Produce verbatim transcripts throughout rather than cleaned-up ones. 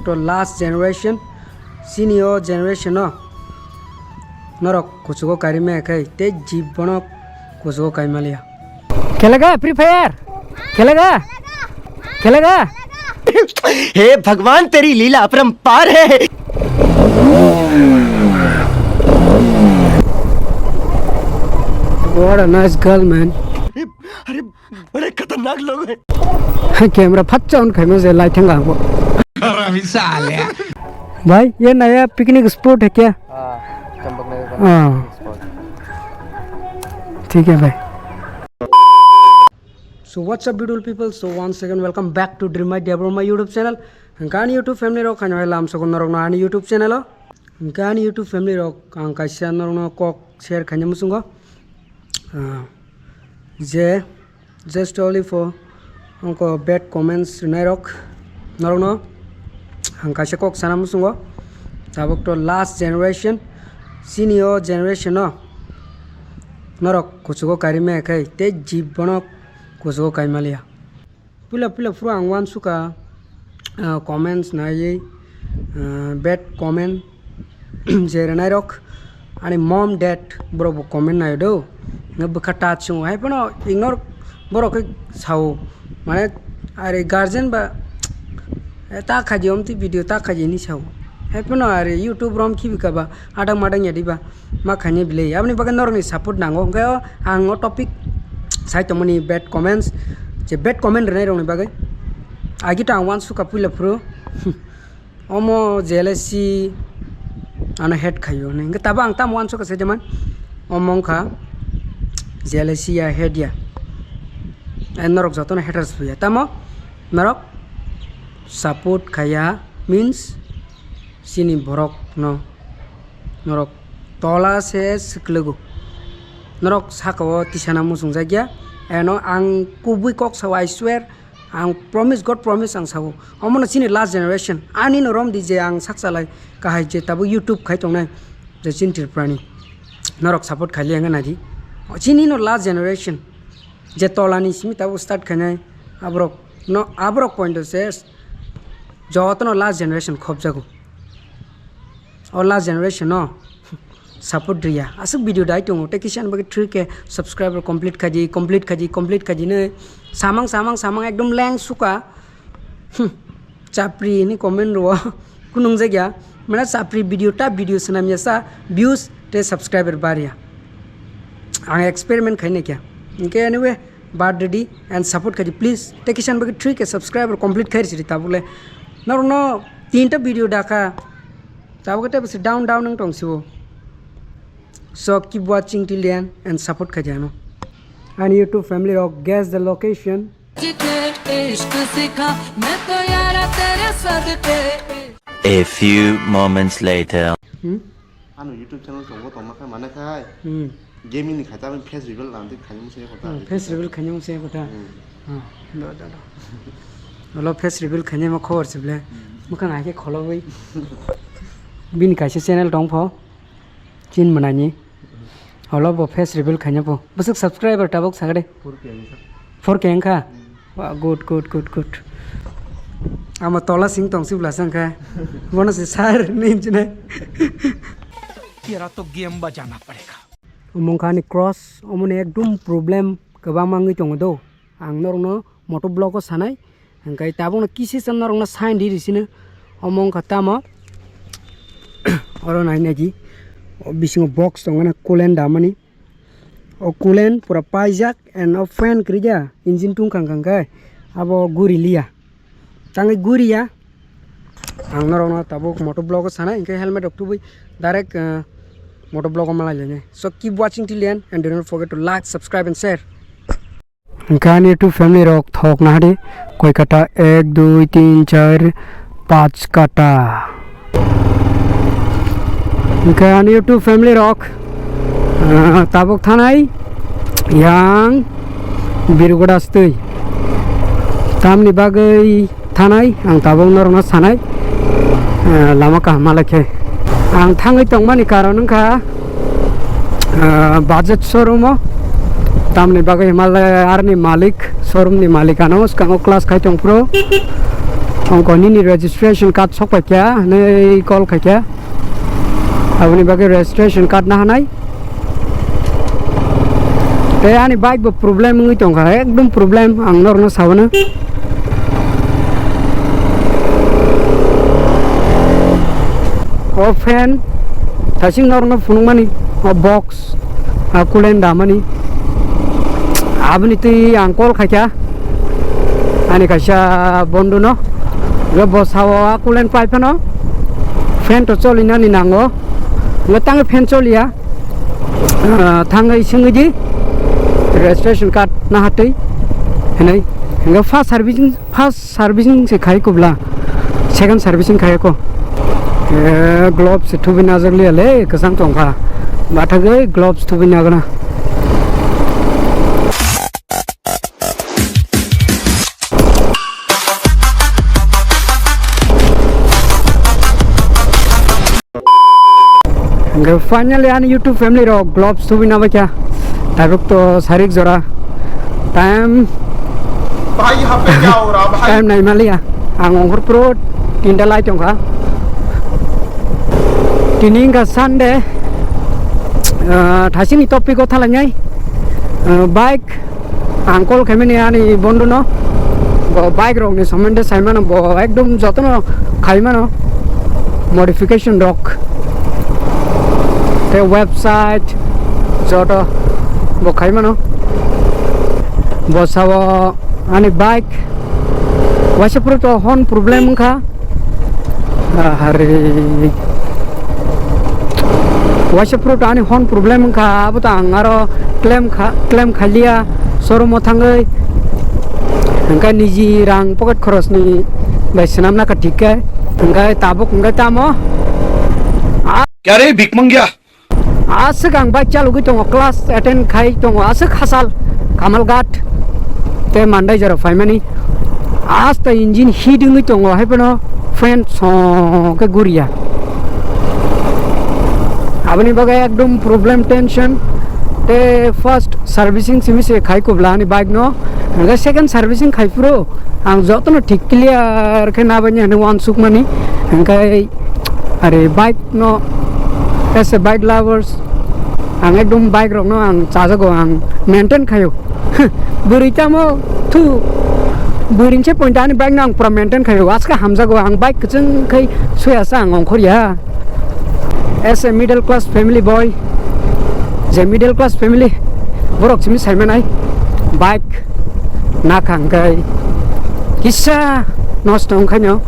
To last generation, sini o generation no norok kuchugo karimaya khai tei jibbono kuchugo kaimaliya. Khelega Free Fire? Khelega? Khelega? हे भगवान, तेरी लीला अपरंपार है। What a nice girl, man. अरे, बड़े खतरनाक लोग हैं। Camera phatsa on khaima je lai thang ang bo. हरामी साले। भाई, ये नया पिकनिक स्पॉट है क्या? हाँ, चंपक नगर का हाँ। स्पॉट। ठीक है भाई। So what's up, beautiful people? So once again, welcome back to Dream My Deborah, my YouTube channel. Hwnkhe ani YouTube family rok khaino hai lam sokon norok no ani YouTube channel o. Hwnkhe ani YouTube family rok ang kaisa norok no kok share khaina muchungo. Ah, je just only for onko bad comments rwnai rok norok no ang kaisa kok sana muchungo. Tabuk to last generation, sini o generation no norok kuchugo karimaya khai tei jibbono kuchugo kaimaliya. Puila puila phuru ang uansukha, ah, comments naiwi, ah, bad comment je rwnairok, ani mom dad borok bo comment naio do, hwnkhe bwkha touch wngo, hai phano ignore borok khe sao, mane are guardian ba, "Eh, ta khaidi omtwi video ta khaidi," hinwi sao, hai phano are YouTube rom khibi kha ba adang madang ya diba. Ma khainai belai, aboni bagwi norokni support nango. Hwnkhe o ang o topic sai tongmani bad comments, je bad comment rwnai rokni bagwi. Agi to ang uansukha puila phuru, omo jealousy ano hate khaio hinwi. Hwnkhe tabuk ang tamo uansukha sai tongmani, omo wngkha jealousy ya hate ya. Eh, norok jotono haters buya. Tamo norok support khaiya means chini borok no norok tola se swklugo. Norok saka o tisana muchungjakya. Eno ang kubui kok sao, I swear, ang promise, God promise ang sao. Omono chini last generation. Ani no romdi je ang sakchalai kahai je tabuk YouTube khai tongnai je chini Tripurani. Norok support khaili ang nadi. Chini no last generation. Je tolani simi tabuk start khainai aborok no, aborok point o se jotono last generation khopjago. O last generation no support riya. Aswk video dai tongo. Tei kisa ni bagwi three K subscriber complete khaidi, complete khaidi, complete khaidi hinwi samang, samang, samang ekdom leng suka. Hmm. Chapri hinwi comment rwo. Kunung jagya. Mane chapri video ta video swnamya sa views tei subscriber barya. Ang experiment khainai kya. Hwnkhe anyway, bad ready and support khaidi please. Tei kisa ni bagwi three K subscriber complete khairi siri tabukle. Norokno tinta video dakha. Tabuk tei bwswk down down wng tong sio. So keep watching till the end and support khaidi ano. Ani YouTube family rok, guess the location. A few moments later. Hmm? Ano YouTube channel tongo, tongma khe mane khai. Hmm. Gaming ni khaita face reveal lamti khaini musi kota. Hmm, face reveal khaini musi kota. Hmm. Ah, do, do, do. Olo face reveal khaini ma khobor se ble. Hmm. Mukhang hai khe kholobwi. Bini kaisa channel tong pho. Chin manani. Olo bo face reveal khaini pho. Bwswk subscriber tabuk sagade. Four K ni sa. Four K wngkha? Hmm. Wah, good, good, good, good. Amo tola sing tong si bwlasa wngkha. Bono se sir ni hinwi sinai. तेरा तो गेम बजाना पड़ेगा। Omo wngkha ani cross, omoni ekdom problem kwbangma wngwi tongo do. Ang norokno moto vlog o sanai, hwnkhe tabukno kisi se norokno sign di risino. Omo wngkha tamo, oro nai naidi, o bisingo box tongmani coolant damani. O coolant pura paijak and o fan kwrwikya, engine tungkha wngkha khe abo guri liya. Tangwi guriya. Ang norokno tabuk moto vlog o sanai, hwnkhe helmet rok tubui direct, uh, moto vlog o malai lainai. So keep watching till the end and do not forget to like, subscribe and share. Hwnkhe ani YouTube family rok thok nahadi koi kata ek, dui, tin, char, panch kata. Hwnkhe ani YouTube family rok, ah, tabuk thanai yang Birgoda stwi. Tamni bagwi thanai, ang tabuk norokno sanai, eh, lama kaham malai khe. Ang thangwi tongmani karon wngkha, eh, Bajaj showroom o, tamni bagwi hwnba le aroni malik, showroom ni malik ano swkango class khai tong phuru. Ongko nini registration card sokpaikha hinwi call khaikha. Aboni bagwi registration card nahanai. Tei ani bike bo problem wngwi tongkha, ekdom problem, ang norokno sabono. O fan, thasing norokno phunukmani, o box, a coolant damani. Aboni twi ang call khaikha ani kaisa bondhuno, hwnkhe bo sao a coolant pai phano fan to cholinani nango, hwnkhe tangwi fan choliya, ah, thangwi swngwi di registration card nahatwi hinwi, hwnkhe first servicing, first servicing se khai kubla, second servicing khai ko. Eh, gloves se thubi najak liya le, kwchang tongkha. Bathagwi gloves thubi nagana. Hingke finally ani YouTube family rok gloves thubi nabaikha. Tabuk to sarik jora. Time, भाई, यहाँ पे क्या हो रहा, भाई? Time naimaliya. Ang ongkhor pro tinta lai tongkha. Tini wngkha Sunday. Ah, thasini topic o thalainai. Ah, bike. Ang call khaimani ani bondhuno. Bo bike rokni somonde saimano, bo ekdom jotono khaimano. Modification rok. Tei website joto bo khaimano. Bo sao ani bike waisa phuru to horn problem wngkha. Ahare. Waisa phuru to ani horn problem wngkha, abo to ang aro claim kha-, claim khailiya showroom o thangwi. Hingkhe niji rang pocket khorosni bai swnamna kha thik khe. Hingkhe tabuk hingkhe tamo. Kya re, bhik mangya? Aswk ang bike chalogwi tongo, class attend khai tongo, aswk hachal Kamalghat tei Mandaijora phaimani. Asta engine heat wngwi tongo, haiphano fan song khe guriya. Aboni bagwi ekdom problem, tension. Tei first servicing simi se khai kubla ani bike no, hingkhe second servicing khai phuru ang jotono thik clear khe nabaini hinwi uansukmani, hingkhe are bike no, as a bike lovers, ang ekdom bike rok no ang chajago, ang maintain khaio. Bwrwi tamo thu, bwrwi se point ani bike no ang pura maintain khaio, aska hamjago, ang bike kwchwng khai suyasa ang ongkhorya. As a middle class family boy, je middle class family, borok simi saimanai, bike nakhang kai kisa nosto wngkhaino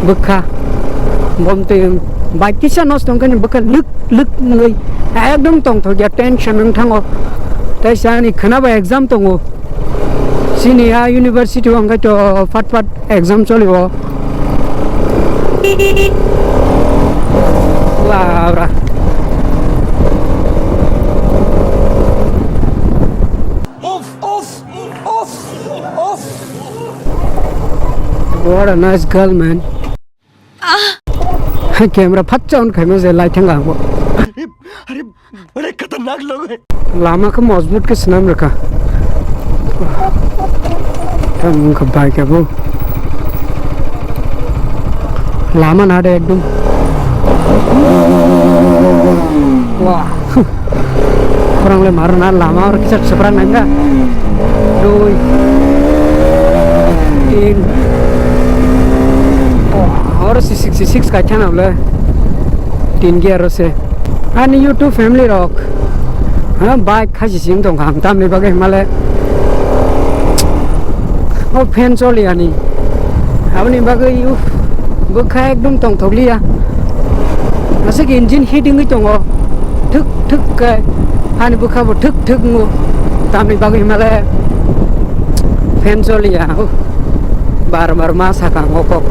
bwkha, bomtwi bike kisa nosto wngkhaino bwkha lwk lwk wngwi ekdom tongthokya, tension wng thango. Tei sa ani khwnaba exam tongo. Chini a university o hwnkhe to phat phat exam choli o. Labra. What a nice girl, man. Camera phatsa on khaima je lai thang ang bo. अरे, बड़े खतरनाक लोग हैं। Lama khe mojbut khe swnam rwkha. Tamo wngkha bike abo. Lama na de ekdom. Wah. Khorang le mar na lama oro kisa swprak nang kha. Dui. Tin. Oh, oro six six six kai thana le. Tin gear ro se. Ani YouTube family rok. Ha, bike khachi sing tong kha. Tamni bagwi himale. O fan choli ani. Aboni bagwi, uff, bwkha ekdom tongthokliya. Aswk engine heat wngwi tongo. Thwk thwk khe ani bwkha bo thwk thwk wngo. Tamni bagwi himale fan choliya. Uff, bar bar ma sakang o kok.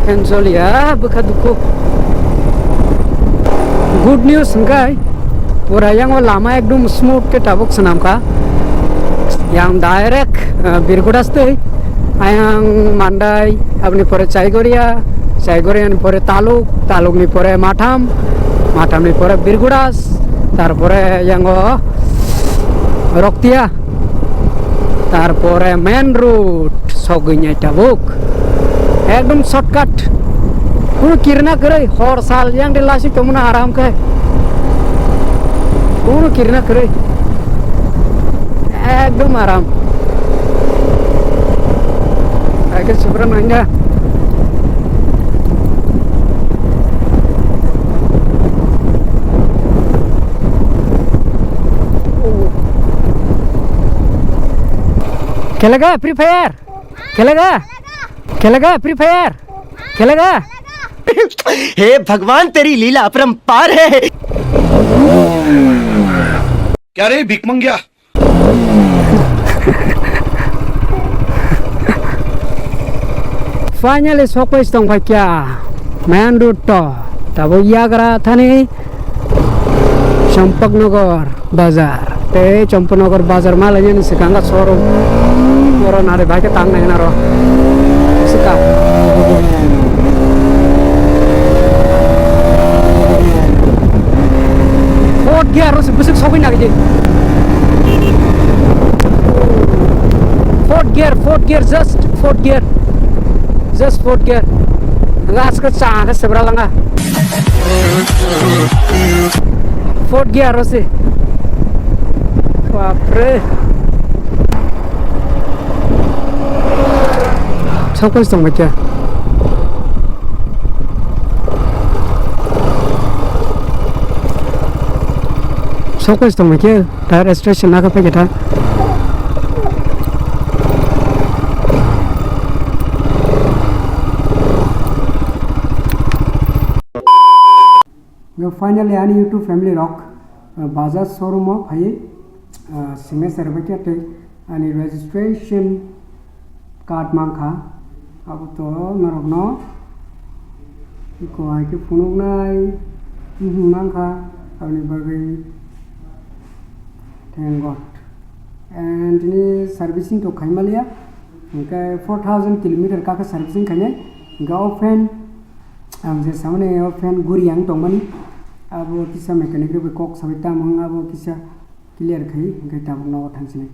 Fan choliya, bwkha dukhu. Good news hwnkhe, pura yango lama ekdom smooth khe tabuk swnam kha. Yang direct, eh, Birgudas tei ayang Mandai, aboni pore Chaigoria, Chaigoria ni pore Taluk, Taluk ni pore Matham, Matham ni pore Birgudas, tarpore yango Roktia, tarpore main road. Thogwi nai tabuk. Ekdom shortcut. Kunu kirna kwrwi, hor sal yang de lasi tongmano aram khe. Kunu kirna kwrwi. Ekdom aram. Aike subra nangya. Khelega Free Fire? Khelega? Khelega Free Fire? Khelega? हे भगवान, तेरी लीला अपरंपार है। क्या रे भिख मंगिया? Finally, sokpais tongphaikha main road to. Tabuk yagra thani Champaknagar bazar. Tei Champaknagar bazar malainani swkang showroom. Oro nari bai khe tang nai naro. Swkang. Fourth gear ro se bwswk sogwi nai di. Fourth gear, fourth gear, just fourth gear. Just fourth gear. Gas ka cha ka sebra langa. Fourth gear ase. Bapre. Sokpais tongbaikha. Sokpais tongbaikha. Tire registration naka paikha. Finally, ani YouTube family rok, uh, Bajaj showroom o phai, uh, signature bai khe tei ani registration card mankha. Abo to norokno iko hai khe phunuknai, mhm, mankha. Aboni bagwi thank God. And ni servicing to khaimaliya, hwnkhe four thousand kilometer kakhe servicing khainai, hwnkhe o fan Ang je samani o fan guri ang tongmani, abo kisa mechanic rok bai kok sabai tamo wng, abo kisa clear khai, hwnkhe tabuk nogo thangsinai.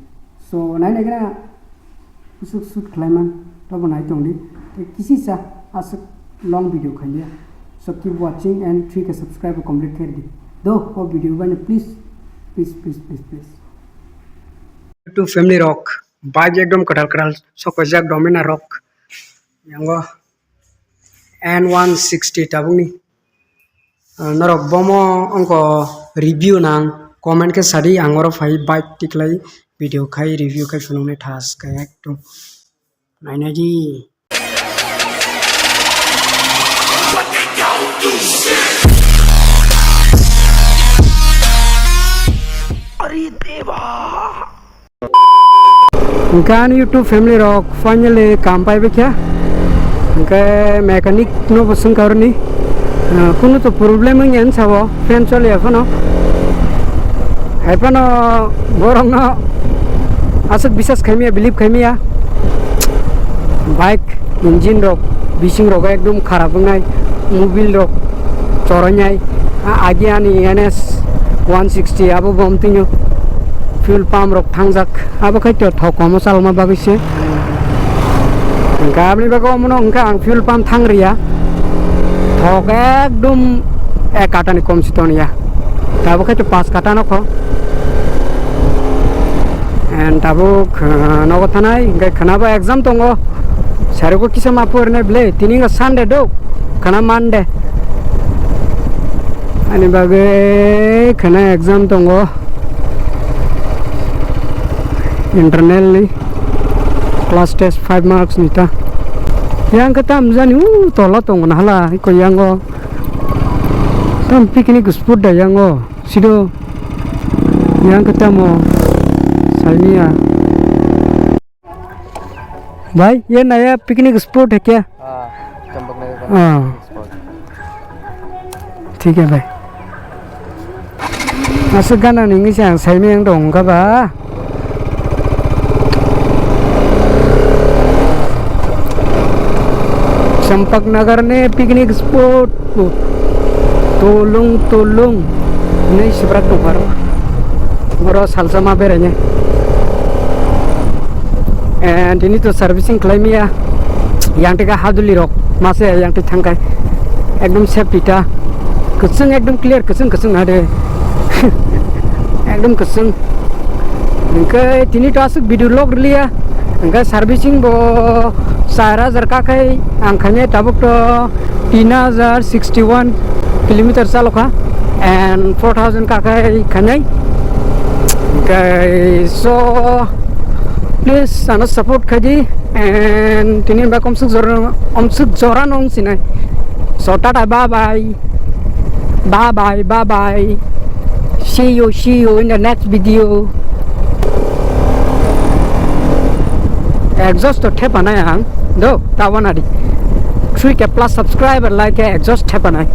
So, nai nai gana usuk shoot khlaiman, tobo nai tongdi. Tei kisisa aswk long video khailiya. So, keep watching and three K subscribe complete khaidi. Do, o video bai no please, please, please, please, please. YouTube family rok, bike ekdom kwtal kwtal sok paijak Dominar rok. Yango N one sixty tabukni. Ah, norok bomo wngkha review nang comment khe sadi, ang oro phai bike tiklai video khai review khai phunuknai thas khai ekdom nainai di. Hwnkhe ani YouTube family rok finally kam paibaikha. Hwnkhe mechanic no bo swngkha aroni, ah, kunu to problem wngya hinwi sao, fan choliya phano. Hai phano borokno aswk bisas khaimaya, believe khaimaya. Bike engine rok, bising rok ekdom kharap wngnai, mobil rok choroinai. A-, agi ani N S one sixty abo bom twngo fuel pump rok thangjak, abo khai to thok komo chalma bagwi se. Hwnkhe aboni bagwi omono hwnkhe ang fuel pump thang riya, thok ekdom ek kata ni kom si toniya, abo khai to panch kata no kho. And tabuk, uh, nogo thanai, hwnkhe khwnabo exam tongo. Sarugo kisa ma porne ble, tini wngkha Sunday do, khwna Monday. Ani bagwi khwna exam tongo. Internal ni class test five marks ni ta. Yang khe tam jani u tola tongo na hala, iko yango. Tam picnic spot da yango. Sido yang khe tamo saimia. Bhai, ye naya picnic spot hai kya? Ah, Champaknagar ka spot. Thik hai bhai. Aswk gana ni wngwi se ang saimia wng tong kha ba. Champaknagar ni picnic spot. Tulung tulung hinwi swbrak tongpharo. Oro salsa ma berainai. And tini to servicing khlai maya, yang teka haduli rok mase yang teka thangkai, ekdom safety ta kwchwng, ekdom clear, kwchwng kwchwng hade. Ekdom kwchwng. Hwnkhe tini to aswk video log rwliya. Hwnkhe servicing bo char hajar kakhai ang khainai, tabuk to tin hajar sixty one kilometer chalokha and four thousand kakhai khainai. Hwnkhe so please ano support khaidi and tini ba komsuk jora, omsuk jora nong sinai. So tata, bye bye. Bye bye, bye bye. See you, see you in the next video. Exhaust to thepanai ang do, tawana di. Three K plus subscriber like exhaust thepanai.